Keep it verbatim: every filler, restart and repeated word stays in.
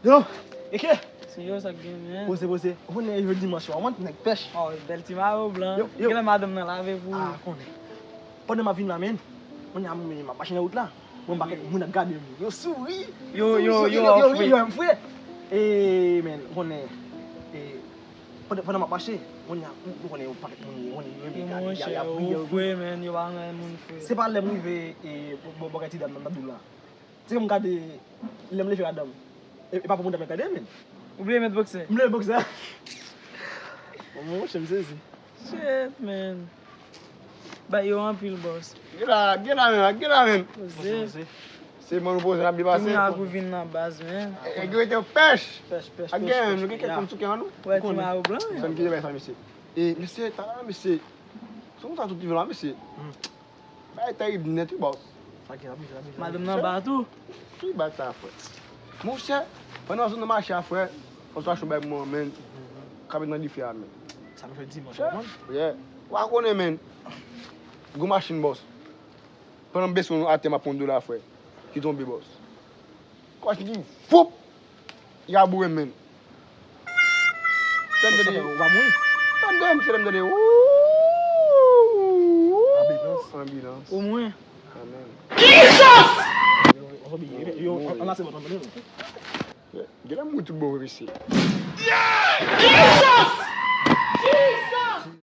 Yo, eke? Yo, sa k gen, men? Poze, poze. Ou konnen jodi dimanch yo, mwen nèg pèch. Oh, bèl ti mayo blan. Yo, yo. Gen lè madanm nan lave pou ou. Ah, konnen. Pandan m ap vin la, men, mwen ap mache nan wout la. Mwen pa kèk moun ap gade m. Yo souri. Yo, yo, Souri, yo, yo, frè. Yo, m frè. E, men, ou konnen, e, pandan, pandan m ap mache, mwen ap, ou konnen, yo pa kèk moun, ou konnen, yo renmen gade, Monchè, y ap, y ap yo riye, yo frè, men, yo pa renmen moun frè. Se pa lè m rive, e, bò, bò kay ti dam nan, m t ap di w la. Se ke m gade, lè m leve madanm. E, e pa pou moun dam nan gade, men. Ou bliye met boksè? M leve boksè. Bon, mwen, monchè, m sezi. Shit, man. Bay yo anpil, boss. Gen la, gen la men, gen la men. Poze. Se mwen nou poze la byen pase. Kounya pou vin nan baz, men. E gen te pèch. Pèch, pèch, A gen, nou gen kèk moun souke an nou. Wè, ti mayo blan. Sa m kite bay sa, mesye. E, mesye, ta la, mesye. Se konsa tout vin la, mesye. Bay terib nèt, wi, boss. Sa gen, abitye, abitye. Madanm nan ba tou. Ki bat sa, frè? Monchè, pandan zòn nan mache a, frè, yon sitiyasyon bay mwen, men. Kape nan dife a, men. Sa m fè dimanch la, man. Yeah. Wa konnen, men. Gwo machin, boss. Pandan m bese yon atè, m ap pran yon dola, frè. Ki tonbe, boss. Kwa ki foup! Y a boure, men. Tande Sa de. fè ou pa mouri. Tande, m se lè m tande. Ooh! Anbilans. Anbilans. Omwen. Amen. Yo, yo, yo, yo, anlase bò, tande. Gen lè m mouri tout bon, mesye.